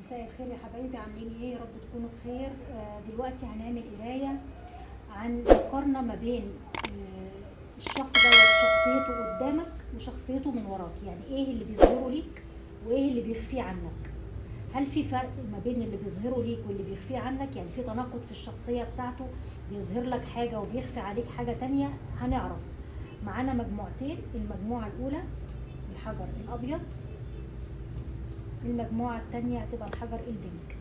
مساء الخير يا حبايبي، عاملين ايه؟ يا رب تكونوا بخير. دلوقتي هنعمل قرايه عن مقارنة ما بين الشخص دوت شخصيته قدامك وشخصيته من وراك، يعني ايه اللي بيظهره ليك وايه اللي بيخفيه عنك. هل في فرق ما بين اللي بيظهره ليك واللي بيخفيه عنك؟ يعني في تناقض في الشخصية بتاعته، بيظهر لك حاجة وبيخفي عليك حاجة تانية. هنعرف. معانا مجموعتين، المجموعة الاولى الحجر الابيض، المجموعة التانية هتبقى الحجر البينك.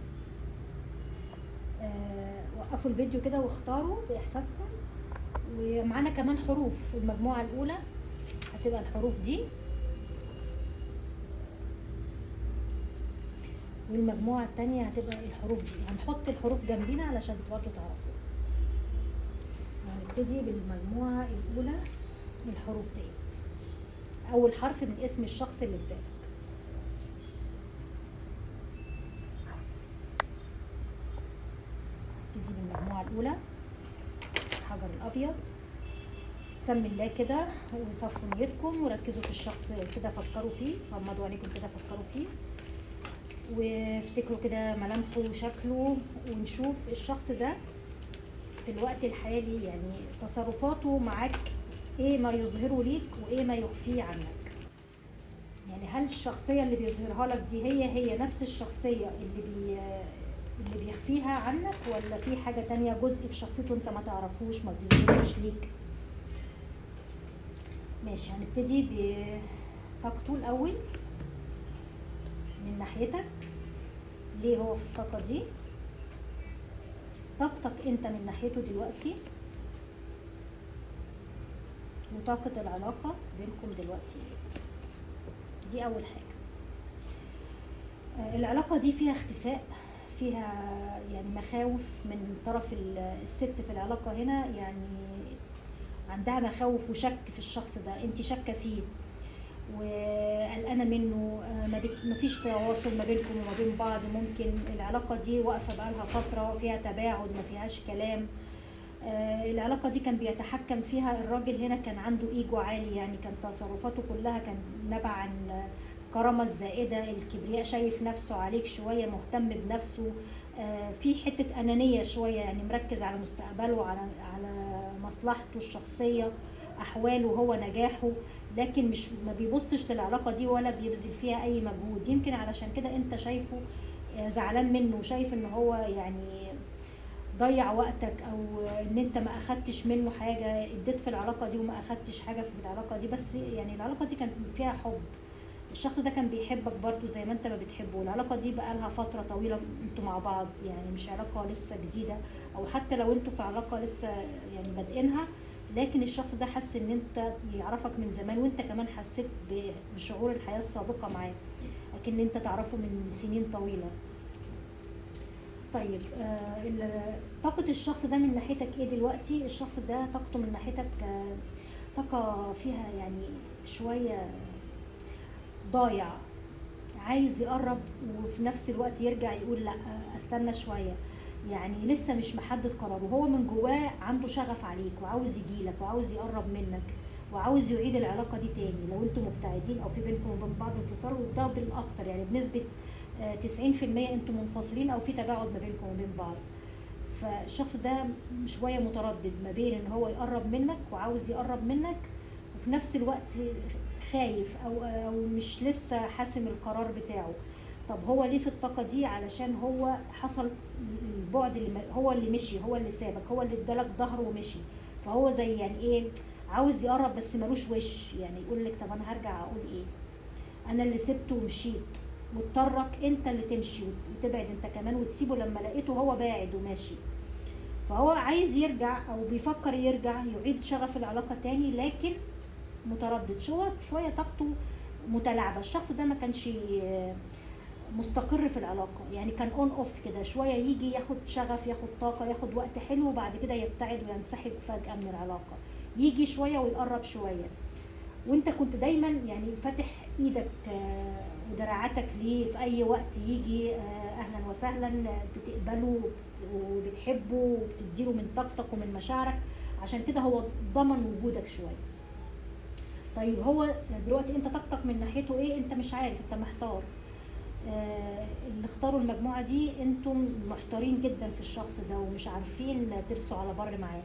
وقفوا الفيديو كده واختاروا بإحساسكم. ومعانا كمان حروف. المجموعة الأولى هتبقى الحروف دي، والمجموعة التانية هتبقى الحروف دي. هنحط الحروف جنبينا علشان برضه تعرفوا. هنبتدي بالمجموعة الأولى، الحروف ديت. أول حرف من اسم الشخص اللي في بالك. نبتدي بالمجموعة الأولى، الحجر الأبيض. سمي الله كده وصفوا نيتكم وركزوا في الشخص كده، فكروا فيه، غمضوا عينيكم كده فكروا فيه وافتكروا كده ملامحه وشكله، ونشوف الشخص ده في الوقت الحالي يعني تصرفاته معاك ايه، ما يظهره ليك وايه ما يخفيه عنك. يعني هل الشخصية اللي بيظهرها لك دي هي نفس الشخصية اللي بيخفيها عنك، ولا في حاجة تانية جزء في شخصيته انت ما تعرفوش ما بيظهروش ليك؟ ماشي، هنبتدي بطاقته الأول من ناحيتك. ليه هو في الطاقة دي؟ طاقتك انت من ناحيته دلوقتي، وطاقة العلاقة بينكم دلوقتي. دي أول حاجة. العلاقة دي فيها اختفاء، فيها يعني مخاوف من طرف الست في العلاقة هنا، يعني عندها مخاوف وشك في الشخص ده، انت شاكة فيه وقلقانة منه، مفيش تواصل ما بينكم وما بين بعض. ممكن العلاقة دي واقفة بقالها فترة، فيها تباعد، ما فيهاش كلام. العلاقة دي كان بيتحكم فيها الراجل هنا، كان عنده ايجو عالي، يعني كان تصرفاته كلها كان نبع عن الكرامة الزائدة، الكبرياء، شايف نفسه عليك شوية، مهتم بنفسه، في حتة أنانية شوية، يعني مركز على مستقبله، على مصلحته الشخصية، أحواله هو، نجاحه، لكن مش ما بيبصش للعلاقة دي ولا بيبذل فيها أي مجهود. يمكن علشان كده أنت شايفه زعلان منه، وشايف إن هو يعني ضيع وقتك، أو إن أنت ما أخدتش منه حاجة، اديت في العلاقة دي وما أخدتش حاجة في العلاقة دي. بس يعني العلاقة دي كان فيها حب، الشخص ده كان بيحبك برضو زي ما انت ما بتحبه. العلاقة دي بقالها فترة طويلة انتوا مع بعض، يعني مش علاقة لسه جديدة، او حتى لو انتوا في علاقة لسه يعني بادئينها، لكن الشخص ده حس ان انت يعرفك من زمان، وانت كمان حسيت بشعور الحياة السابقة معاه، لكن انت تعرفه من سنين طويلة. طيب طاقة الشخص ده من ناحيتك ايه دلوقتي؟ الشخص ده طاقته من ناحيتك طاقة فيها يعني شوية ضايع، عايز يقرب وفي نفس الوقت يرجع يقول لا استنى شوية، يعني لسه مش محدد قراره. هو من جواه عنده شغف عليك وعاوز يجيلك وعاوز يقرب منك وعاوز يعيد العلاقة دي تاني لو انتم مبتعدين او في بينكم وبين بعض انفصال، وده بالاكتر يعني بنسبة 90% انتم منفصلين او في تباعد ما بينكم وبين بعض. فالشخص ده شوية متردد ما بين ان هو يقرب منك وعاوز يقرب منك، وفي نفس الوقت خايف او مش لسه حاسم القرار بتاعه. طب هو ليه في الطاقة دي؟ علشان هو حصل البعد، اللي هو اللي مشي، هو اللي سابك، هو اللي ادالك ظهره ومشي. فهو زي يعني ايه، عاوز يقرب بس ملوش وش، يعني يقول لك طب انا هرجع اقول ايه، انا اللي سبته ومشيت، واضطرك انت اللي تمشي وتبعد انت كمان وتسيبه لما لقيته هو باعد وماشي. فهو عايز يرجع او بيفكر يرجع يعيد شغف العلاقة تاني، لكن متردد شوية، طاقته متلاعبه. الشخص ده ما كانش مستقر في العلاقة، يعني كان on off كده، شوية يجي ياخد شغف، ياخد طاقة، ياخد وقت حلو، وبعد كده يبتعد وينسحب فجاة من العلاقة، يجي شوية ويقرب شوية. وانت كنت دايما يعني فاتح ايدك ودراعاتك ليه في اي وقت يجي، اهلا وسهلا، بتقبله وبتحبه وبتديله من طاقتك ومن مشاعرك، عشان كده هو ضمن وجودك شوية. طيب هو دلوقتي انت طاقتك من ناحيته ايه؟ انت مش عارف، انت محتار. اختاروا المجموعة دي انتم محتارين جدا في الشخص ده ومش عارفين ترسوا على بر معاه،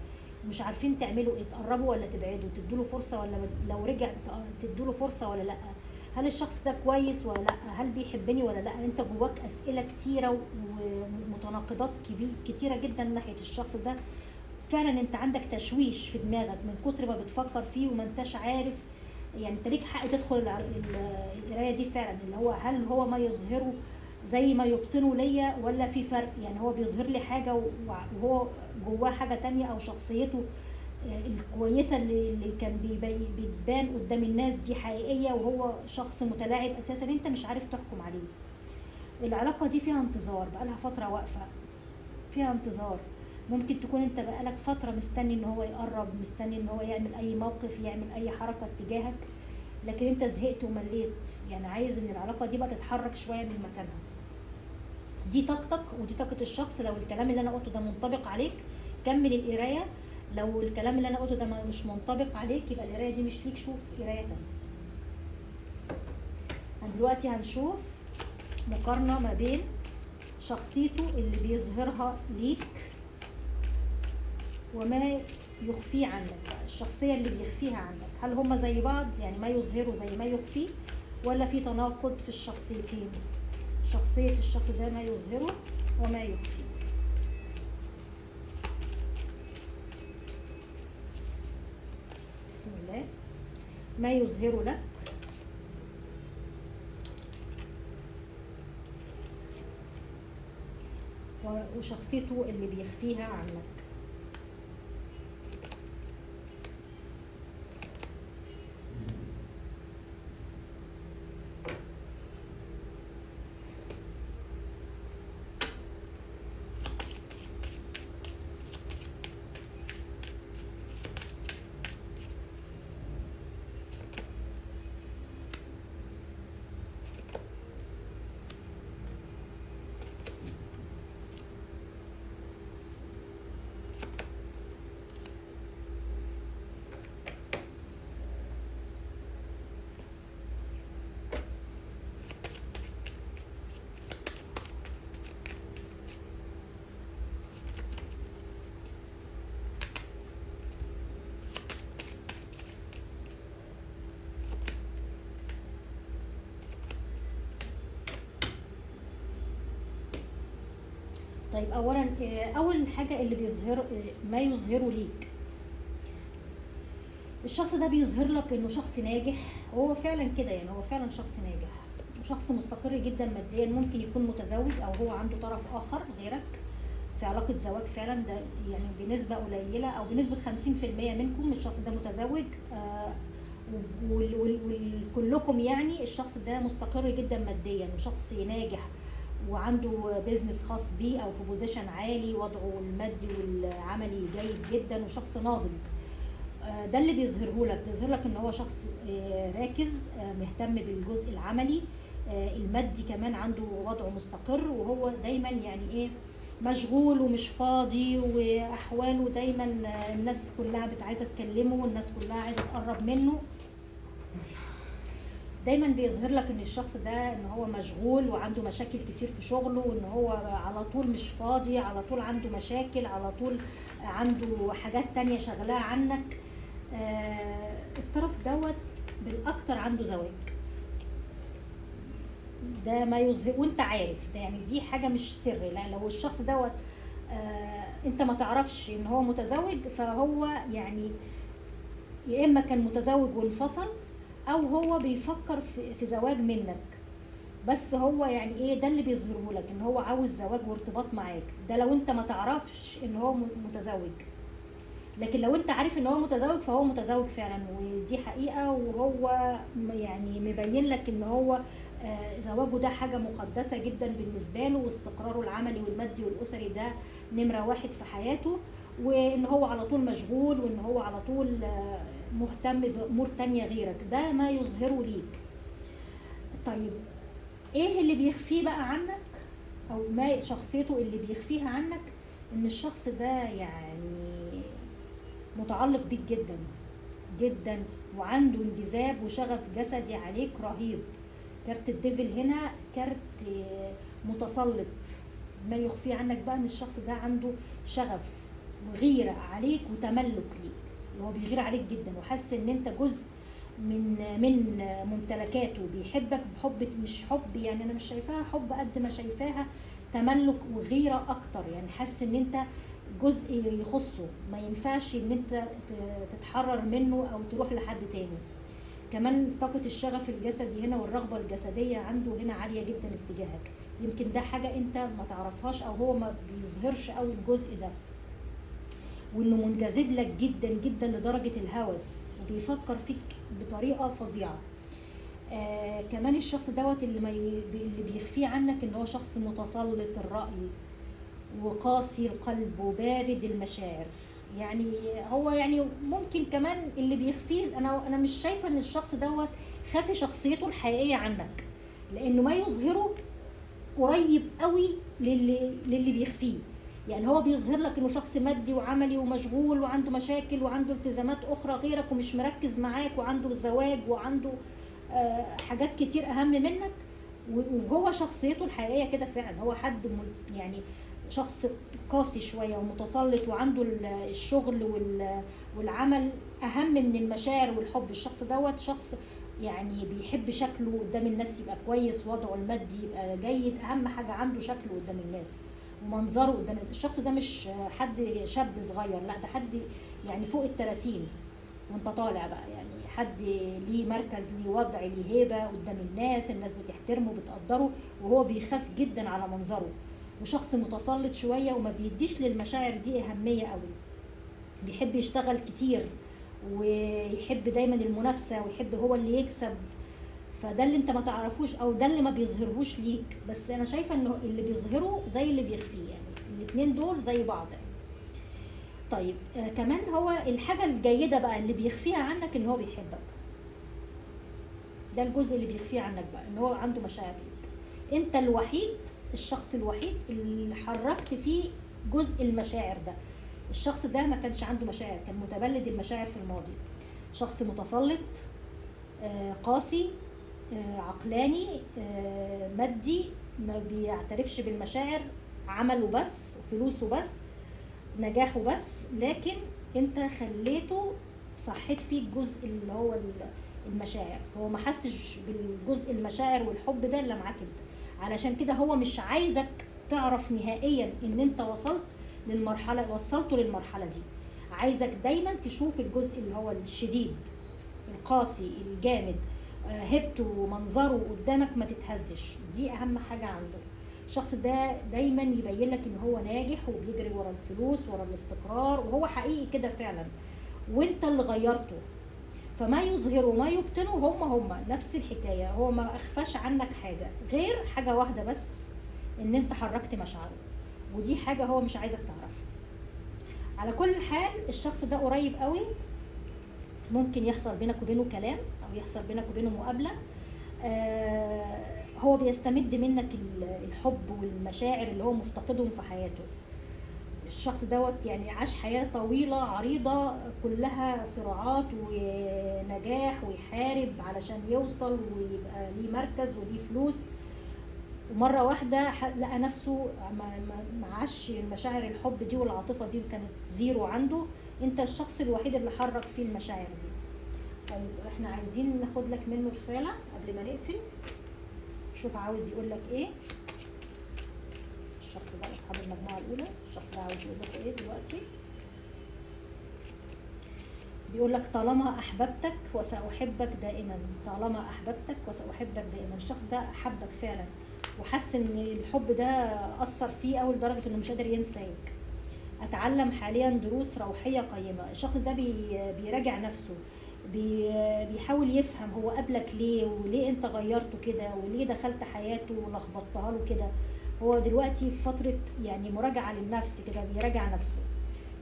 مش عارفين تعملوا ايه، تقربوا ولا تبعدوا، تدوا له فرصة ولا لو رجع تدوا له فرصة ولا لا، هل الشخص ده كويس ولا لا، هل بيحبني ولا لا. انت جواك اسئلة كتيرة ومتناقضات كتيرة جدا ناحية الشخص ده. فعلا انت عندك تشويش في دماغك من كتر ما بتفكر فيه وما انتش عارف. يعني انت ليك حق تدخل القراية دي فعلا، اللي هو هل هو ما يظهره زي ما يبطنه ليا ولا في فرق؟ يعني هو بيظهر لي حاجة وهو جواه حاجة تانية، او شخصيته الكويسة اللي كان بتبان قدام الناس دي حقيقية وهو شخص متلاعب اساسا، انت مش عارف تحكم عليه. العلاقة دي فيها انتظار، بقالها فترة واقفة فيها انتظار. ممكن تكون انت بقالك فترة مستني ان هو يقرب، مستني ان هو يعمل اي موقف، يعمل اي حركة اتجاهك، لكن انت زهقت ومليت، يعني عايز ان العلاقة دي بقى تتحرك شوية من مكانها. دي طاقتك ودي طاقة الشخص. لو الكلام اللي انا قلته ده منطبق عليك كمل القراية، لو الكلام اللي انا قلته ده مش منطبق عليك يبقى القراية دي مش ليك، شوف قرايه تانية. دلوقتي هنشوف مقارنة ما بين شخصيته اللي بيظهرها ليك وما يخفيه عنك، الشخصية اللي بيخفيها عنك، هل هما زي بعض؟ يعني ما يظهره زي ما يخفيه، ولا في تناقض في الشخصيتين؟ شخصية الشخص ده ما يظهره وما يخفيه. بسم الله. ما يظهره لك وشخصيته اللي بيخفيها عنك. طيب اولا اول حاجة اللي بيظهر ما يظهره ليك، الشخص ده بيظهر لك انه شخص ناجح، وهو فعلا كده، يعني هو فعلا شخص ناجح وشخص مستقر جدا ماديا، ممكن يكون متزوج او هو عنده طرف اخر غيرك في علاقة زواج فعلا، ده يعني بنسبة قليله او بنسبة 50% منكم الشخص ده متزوج، وكلكم يعني الشخص ده مستقر جدا ماديا وشخص ناجح وعنده business خاص بيه او في position عالي، وضعه المادي والعملي جيد جدا وشخص ناضج. ده اللي بيظهره لك، بيظهر لك ان هو شخص راكز، مهتم بالجزء العملي، المادي كمان عنده وضعه مستقر، وهو دايما يعني ايه مشغول ومش فاضي، واحواله دايما الناس كلها عايزه تكلمه والناس كلها عايزه تقرب منه. دايما بيظهر لك ان الشخص ده ان هو مشغول وعنده مشاكل كتير في شغله، وان هو على طول مش فاضي، على طول عنده مشاكل، على طول عنده حاجات تانية شغلاه عنك. الطرف دوت بالاكتر عنده زواج، ده ما يظهر وانت عارف ده، يعني دي حاجة مش سر. لا لو الشخص دوت انت ما تعرفش ان هو متزوج، فهو يعني يا اما كان متزوج وانفصل، او هو بيفكر في زواج منك، بس هو يعني ايه ده اللي بيظهره لك ان هو عاوز زواج وارتباط معاك، ده لو انت ما تعرفش ان هو متزوج. لكن لو انت عارف ان هو متزوج فهو متزوج فعلا، ودي حقيقة، وهو يعني مبين لك ان هو زواجه ده حاجة مقدسة جدا بالنسبة له، واستقراره العملي والمادي والأسري ده نمرة واحد في حياته، وان هو على طول مشغول، وان هو على طول مهتم بأمور تانية غيرك، ده ما يظهره ليك. طيب ايه اللي بيخفيه بقى عنك، او ما شخصيته اللي بيخفيها عنك؟ ان الشخص ده يعني متعلق بيك جدا جدا، وعنده انجذاب وشغف جسدي عليك رهيب. كارت ال devil هنا كارت متسلط. ما يخفيه عنك بقى ان الشخص ده عنده شغف وغيرة عليك وتملك ليك، اللي هو بيغير عليك جدا وحاسس ان انت جزء من ممتلكاته، بيحبك بحب مش حب، يعني انا مش شايفاها حب قد ما شايفاها تملك وغيرة اكتر، يعني حاسس ان انت جزء يخصه، ما ينفعش ان انت تتحرر منه او تروح لحد تاني. كمان طاقة الشغف الجسدي هنا والرغبة الجسدية عنده هنا عالية جدا اتجاهك، يمكن ده حاجة انت ما تعرفهاش او هو ما بيظهرش قوي الجزء ده، وانه منجذب لك جدا جدا لدرجة الهوس وبيفكر فيك بطريقة فظيعة. كمان الشخص دوت اللي بيخفيه عنك ان هو شخص متسلط الرأي وقاسي القلب وبارد المشاعر. يعني هو يعني ممكن كمان اللي بيخفيه، انا مش شايفه ان الشخص دوت خافي شخصيته الحقيقية عنك، لانه ما يظهره قريب قوي للي بيخفيه. يعني هو بيظهر لك انه شخص مادي وعملي ومشغول وعنده مشاكل وعنده التزامات اخرى غيرك ومش مركز معاك وعنده زواج وعنده حاجات كتير اهم منك، وجوه شخصيته الحقيقية كده فعلا هو حد يعني شخص قاسي شوية ومتسلط وعنده الشغل والعمل اهم من المشاعر والحب. الشخص دوت شخص يعني بيحب شكله قدام الناس يبقى كويس، وضعه المادي يبقى جيد، اهم حاجة عنده شكله قدام الناس ومنظره قدام الناس. الشخص ده مش حد شاب صغير، لا ده حد يعني فوق ال30 وانت طالع بقى، يعني حد ليه مركز، ليه وضع، ليه هيبة قدام الناس، الناس بتحترمه بتقدره، وهو بيخاف جدا على منظره، وشخص متسلط شوية وما بيديش للمشاعر دي اهمية قوي، بيحب يشتغل كتير ويحب دايما المنافسة ويحب هو اللي يكسب. فده اللي انت ما تعرفوش او ده اللي ما بيظهرهوش ليك، بس انا شايفه انه اللي بيظهره زي اللي بيخفيه، يعني الاثنين دول زي بعض. طيب كمان هو الحاجة الجيدة بقى اللي بيخفيها عنك ان هو بيحبك، ده الجزء اللي بيخفيه عنك بقى، ان هو عنده مشاعر ليك. انت الوحيد، الشخص الوحيد اللي حركت فيه جزء المشاعر ده. الشخص ده ما كانش عنده مشاعر، كان متبلد المشاعر في الماضي، شخص متسلط، قاسي، عقلاني، مادي، ما بيعترفش بالمشاعر، عمله بس، فلوسه بس، نجاحه بس. لكن انت خليته صحيت فيه الجزء اللي هو المشاعر، هو ما حسش بالجزء المشاعر والحب ده الا معاك انت، علشان كده هو مش عايزك تعرف نهائيا ان انت وصلت للمرحلة، وصلته للمرحلة دي. عايزك دايما تشوف الجزء اللي هو الشديد القاسي الجامد، هيبته ومنظره قدامك ما تتهزش، دي اهم حاجة عنده. الشخص ده دايما يبين لك ان هو ناجح وبيجري ورا الفلوس ورا الاستقرار، وهو حقيقي كده فعلا، وانت اللي غيرته. فما يظهره وما يبطنه هما نفس الحكاية، هو ما اخفاش عنك حاجة غير حاجة واحدة بس، ان انت حركت مشاعره، ودي حاجة هو مش عايزك تعرفها. على كل حال الشخص ده قريب قوي، ممكن يحصل بينك وبينه كلام او يحصل بينك وبينه مقابله. هو بيستمد منك الحب والمشاعر اللي هو مفتقدهم في حياته. الشخص دوت يعني عاش حياة طويلة عريضة كلها صراعات ونجاح، ويحارب علشان يوصل ويبقى ليه مركز وليه فلوس، ومرة واحدة لقى نفسه ما عاش المشاعر الحب دي والعاطفة دي، كانت زيرو عنده. انت الشخص الوحيد اللي حرك فيه المشاعر دي. طيب احنا عايزين ناخد لك منه رسالة قبل ما نقفل، شوف عاوز يقول لك ايه الشخص ده. اصحاب المجموعة الاولى، الشخص ده عاوز يقول لك ايه دلوقتي؟ بيقول لك طالما احببتك وساحبك دائما، طالما احببتك وساحبك دائما. الشخص ده احبك فعلا وحس ان الحب ده اثر فيه قوي لدرجة انه مش قادر ينساك. اتعلم حاليا دروس روحية قيمة. الشخص ده بيراجع نفسه، بيحاول يفهم هو قابلك ليه، وليه انت غيرته كده، وليه دخلت حياته ولخبطتها له كده. هو دلوقتي في فترة يعني مراجعه للنفس كده، بيراجع نفسه.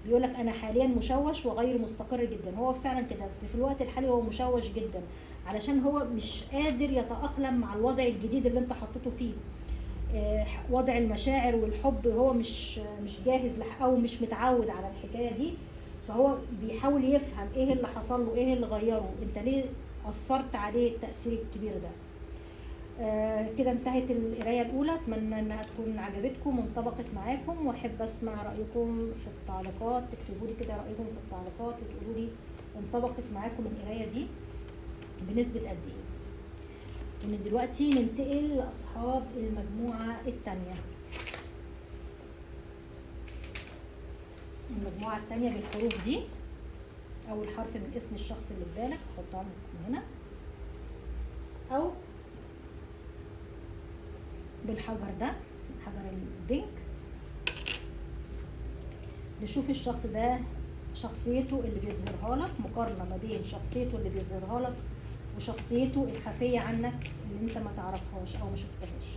بيقولك انا حاليا مشوش وغير مستقر جدا. هو فعلا كده في الوقت الحالي هو مشوش جدا، علشان هو مش قادر يتأقلم مع الوضع الجديد اللي انت حطيته فيه. وضع المشاعر والحب هو مش جاهز او مش متعود على الحكاية دي، فهو بيحاول يفهم ايه اللي حصل له، ايه اللي غيره، انت ليه اثرت عليه التأثير الكبير ده. كده انتهت القراية الاولى، اتمنى انها تكون عجبتكم وانطبقت معاكم، واحب اسمع رايكم في التعليقات، تكتبوا لي كده رايكم في التعليقات وتقولوا لي انطبقت معاكم القراية دي بنسبة قد ايه. ومن دلوقتي ننتقل لاصحاب المجموعة الثانية. المجموعة الثانية بالحروف دي، اول حرف من اسم الشخص اللي في بالك حطها من هنا، او بالحجر ده، الحجر البينك. نشوف الشخص ده شخصيته اللي بيظهرها لك، مقارنة ما بين شخصيته اللي بيظهرها لك وشخصيته الخفية عنك اللي انت ما تعرفهاش او ما شفتهاش.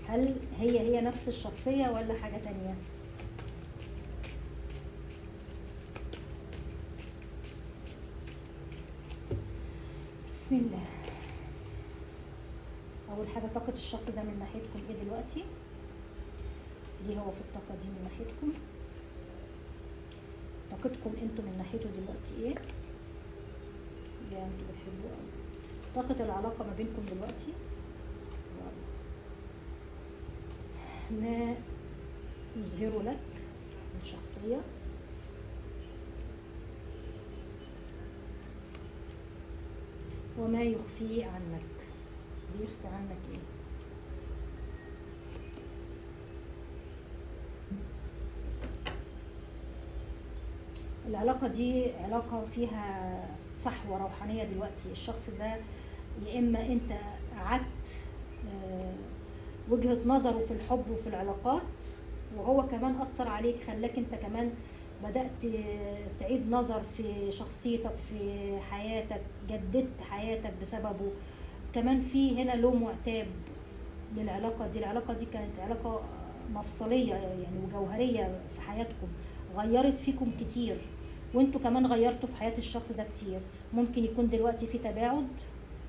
هل هي هي نفس الشخصية ولا حاجة تانية؟ بسم الله. اول حاجة طاقة الشخص ده من ناحيتكم ايه دلوقتي؟ ليه هو في الطاقة دي من ناحيتكم؟ طاقتكم انتوا من ناحيته دلوقتي ايه؟ يا انتوا بتحبوه قوي. طاقة العلاقة ما بينكم دلوقتي، ما يظهره لك من شخصية، وما يخفيه عنك. بيخفي عنك ايه؟ العلاقة دي علاقة فيها صحوة روحانية دلوقتي. الشخص ده يا إما أنت قعدت وجهة نظره في الحب وفي العلاقات، وهو كمان أثر عليك، خلاك أنت كمان بدأت تعيد نظر في شخصيتك، في حياتك، جددت حياتك بسببه. كمان في هنا لوم وعتاب للعلاقة دي. العلاقة دي كانت علاقة مفصلية يعني وجوهرية في حياتكم، غيرت فيكم كتير، وانتوا كمان غيرتوا في حياة الشخص ده كتير. ممكن يكون دلوقتي في تباعد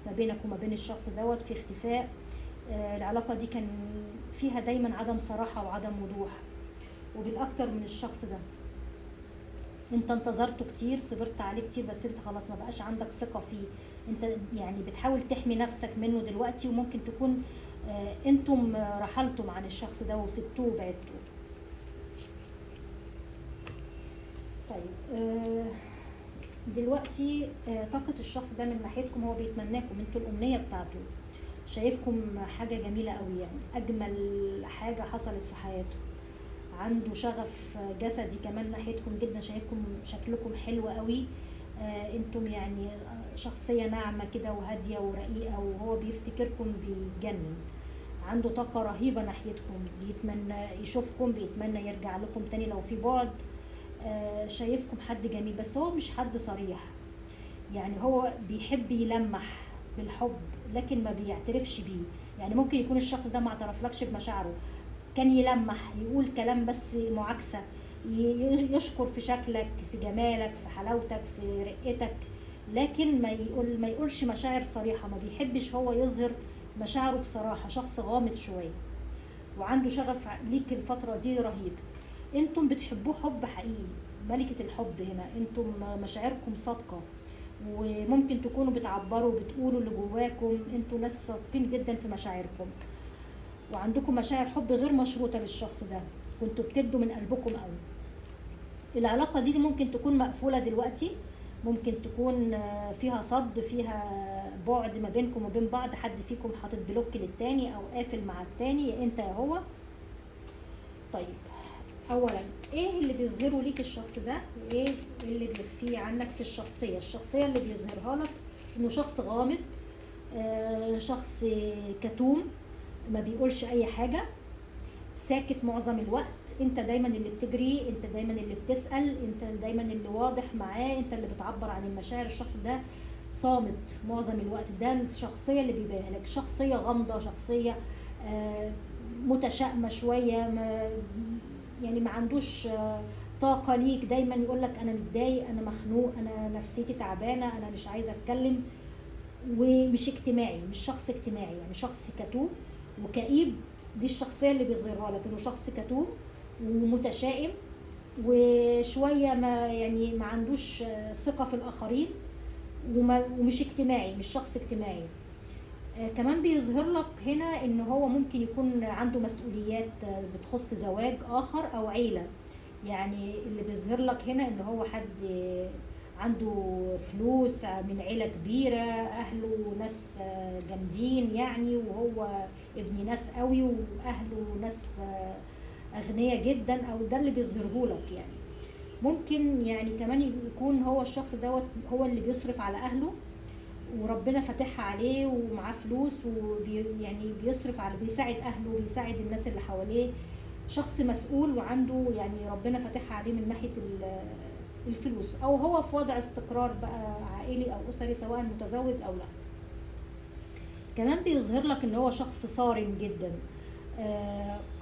ما بينك وما بين الشخص دوت، في اختفاء. العلاقة دي كان فيها دايما عدم صراحة وعدم وضوح، وبالأكتر من الشخص ده انت انتظرته كتير، صبرت عليه كتير، بس انت خلاص ما بقاش عندك ثقة فيه. انت يعني بتحاول تحمي نفسك منه دلوقتي، وممكن تكون انتم رحلتم عن الشخص ده وسبتوه وبعدتوه. طيب دلوقتي طاقة الشخص ده من ناحيتكم، هو بيتمناكم، انتوا الأمنية بتاعته، شايفكم حاجة جميلة قوي، يعني أجمل حاجة حصلت في حياته. عنده شغف جسدي كمان ناحيتكم جدا، شايفكم شكلكم حلو قوي، انتم يعني شخصية ناعمة كده وهادية ورقيقة، وهو بيفتكركم بيتجنن. عنده طاقة رهيبة ناحيتكم، بيتمنى يشوفكم، بيتمنى يرجع لكم تاني لو في بعد. شايفكم حد جميل، بس هو مش حد صريح، يعني هو بيحب يلمح بالحب لكن ما بيعترفش بيه. يعني ممكن يكون الشخص ده ما اعترفلكش بمشاعره، كان يلمح، يقول كلام بس معاكسة، يشكر في شكلك، في جمالك، في حلاوتك، في رقتك، لكن ما يقولش مشاعر صريحة. ما بيحبش هو يظهر مشاعره بصراحة، شخص غامض شوية، وعنده شغف ليك الفترة دي رهيب. انتم بتحبوه حب حقيقي، ملكة الحب هنا، انتم مشاعركم صادقة، وممكن تكونوا بتعبروا وبتقولوا اللي جواكم، انتم ناس صادقين جدا في مشاعركم، وعندكم مشاعر حب غير مشروطة للشخص ده، كنتوا بتدوا من قلبكم قوي. العلاقة دي ممكن تكون مقفولة دلوقتي، ممكن تكون فيها صد، فيها بعد ما بينكم وبين بعض، حد فيكم حاطط بلوك للتاني او قافل مع التاني، يا انت يا هو. طيب اولا ايه اللي بيظهره ليك الشخص ده، وايه اللي بيخفيه عنك في الشخصية؟ الشخصية اللي بيظهرها لك انه شخص غامض، شخص كتوم، ما بيقولش اي حاجة، ساكت معظم الوقت. انت دايما اللي بتجري، انت دايما اللي بتسأل، انت دايما اللي واضح معاه، انت اللي بتعبر عن المشاعر. الشخص ده صامت معظم الوقت، ده الشخصية اللي بيبينها لك، شخصية غامضة، شخصية متشائمة شوية، يعني ما عندوش طاقة ليك، دايما يقولك انا متضايق، انا مخنوق، انا نفسيتي تعبانة، انا مش عايزة اتكلم، ومش اجتماعي، مش شخص اجتماعي، يعني شخص كتوم وكئيب. دي الشخصية اللي بيظهرها لك، انه شخص كتوم ومتشائم وشوية ما يعني ما عندوش ثقة في الآخرين، ومش اجتماعي، مش شخص اجتماعي. كمان بيظهر لك هنا ان هو ممكن يكون عنده مسؤوليات بتخص زواج اخر او عيلة. يعني اللي بيظهر لك هنا ان هو حد عنده فلوس، من عيلة كبيرة، اهله ناس جامدين يعني، وهو ابن ناس قوي واهله ناس اغنياء جدا، او ده اللي بيظهره لك يعني. ممكن يعني كمان يكون هو الشخص دوت هو اللي بيصرف على اهله، وربنا فاتحها عليه ومعاه فلوس، وبي يعني بيصرف على، بيساعد اهله وبيساعد الناس اللي حواليه. شخص مسؤول وعنده يعني ربنا فاتحها عليه من ناحية الفلوس، او هو في وضع استقرار بقى عائلي او اسري، سواء متزوج او لا. كمان بيظهر لك ان هو شخص صارم جدا،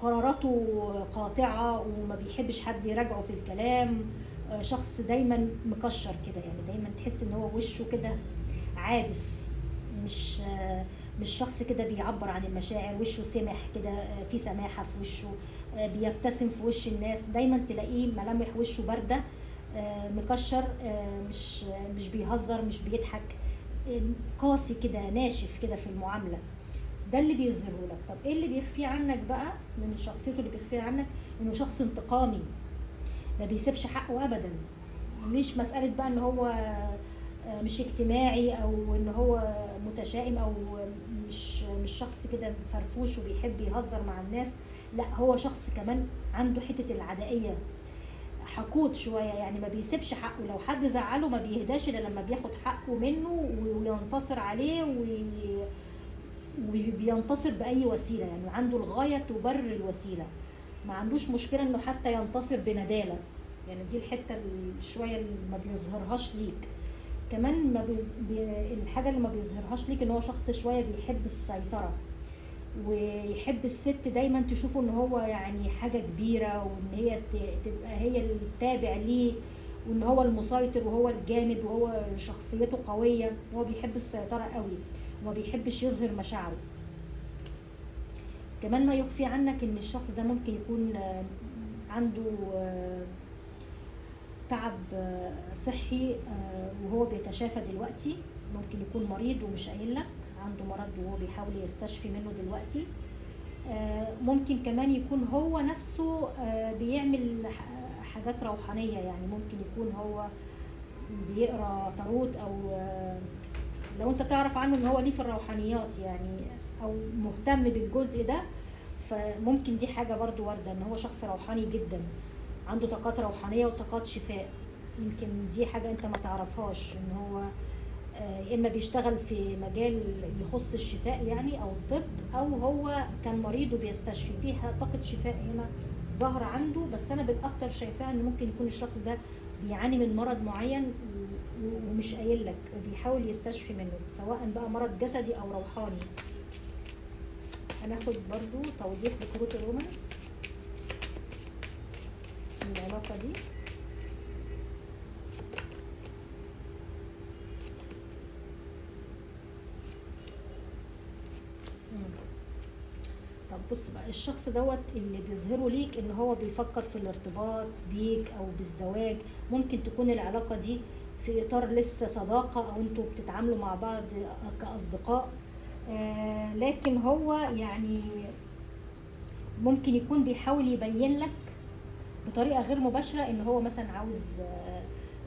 قراراته قاطعة وما بيحبش حد يراجعه في الكلام. شخص دايما مكشر كده، يعني دايما تحس ان هو وشه كده عابس، مش شخص كده بيعبر عن المشاعر، وشه سمح كده، في سماحة في وشه، بيبتسم في وش الناس، دايما تلاقيه ملامح وشه باردة، مكشر، مش بيهزر، مش بيضحك، قاسي كده، ناشف كده في المعاملة. ده اللي بيظهره لك. طب ايه اللي بيخفيه عنك بقى من شخصيته؟ اللي بيخفيه عنك انه شخص انتقامي، ما بيسيبش حقه ابدا. مش مسألة بقى ان هو مش اجتماعي او ان هو متشائم او مش شخص كده فرفوش وبيحب يهزر مع الناس، لا هو شخص كمان عنده حتة العدائية، حقود شوية، يعني ما بيسيبش حقه. لو حد زعله ما بيهداش الا لما بياخد حقه منه وينتصر عليه، وبينتصر بأي وسيلة، يعني عنده الغاية تبرر الوسيلة، ما عندوش مشكلة انه حتى ينتصر بندالة. يعني دي الحتة شوية اللي ما بيظهرهاش ليك. كمان ما الحاجة اللي ما بيظهرهاش ليك ان هو شخص شوية بيحب السيطرة، ويحب الست دايما تشوفه ان هو يعني حاجة كبيرة، وان هي تبقى هي التابع ليه، وان هو المسيطر وهو الجامد وهو شخصيته قوية. هو بيحب السيطرة قوي وما بيحبش يظهر مشاعره. كمان ما يخفي عنك ان الشخص ده ممكن يكون عنده تعب صحي وهو بيتشافى دلوقتي، ممكن يكون مريض ومش قايل لك، عنده مرض وهو بيحاول يستشفي منه دلوقتي. ممكن كمان يكون هو نفسه بيعمل حاجات روحانية، يعني ممكن يكون هو بيقرأ تاروت، او لو انت تعرف عنه ان هو ليه في الروحانيات يعني، او مهتم بالجزء ده، فممكن دي حاجة برضو واردة ان هو شخص روحاني جدا، عنده طاقات روحانية وطاقات شفاء. يمكن دي حاجة انت ما تعرفهاش، ان هو يا اما بيشتغل في مجال يخص الشفاء يعني او الطب، او هو كان مريض وبيستشفي، فيها طاقة شفاء هنا ظاهرة عنده. بس انا بالاكتر شايفاها ان ممكن يكون الشخص ده بيعاني من مرض معين ومش قايل لك، وبيحاول يستشفي منه، سواء بقى مرض جسدي او روحاني. هناخد برضو توضيح بكروت الرومانس العلاقة دي. طب بص بقى، الشخص دوت اللي بيظهره ليك ان هو بيفكر في الارتباط بيك او بالزواج، ممكن تكون العلاقة دي في اطار لسه صداقة، او انتوا بتتعاملوا مع بعض كأصدقاء، لكن هو يعني ممكن يكون بيحاول يبين لك بطريقة غير مباشرة ان هو مثلا عاوز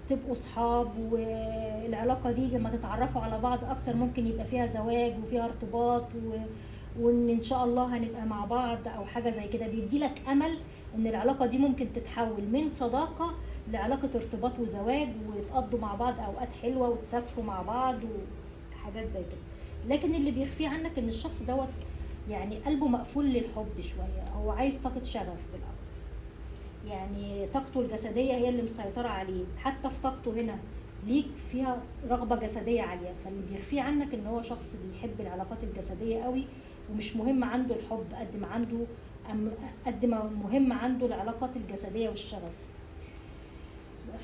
تبقوا صحاب، والعلاقة دي لما تتعرفوا على بعض اكتر ممكن يبقى فيها زواج وفيها ارتباط، وان ان شاء الله هنبقى مع بعض او حاجة زي كده. بيدي لك امل ان العلاقة دي ممكن تتحول من صداقة لعلاقة ارتباط وزواج، وتقضوا مع بعض اوقات حلوة وتسافروا مع بعض وحاجات زي كده. لكن اللي بيخفيه عنك ان الشخص دوت يعني قلبه مقفول للحب شوية، هو عايز طاقة شغف بالاكتر، يعني طاقته الجسدية هي اللي مسيطرة عليه، حتى في طاقته هنا ليك فيها رغبة جسدية عالية. فاللي بيخفيه عنك ان هو شخص بيحب العلاقات الجسدية قوي، ومش مهم عنده الحب قد ما عنده قد ما مهم عنده العلاقات الجسدية والشغف.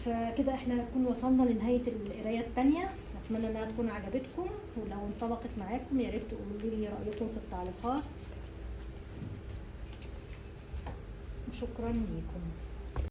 فكده احنا نكون وصلنا لنهاية القراية التانية، اتمنى انها تكون عجبتكم، ولو انطبقت معاكم يا ريت تقولوا لي رأيكم في التعليقات، وشكرا ليكم.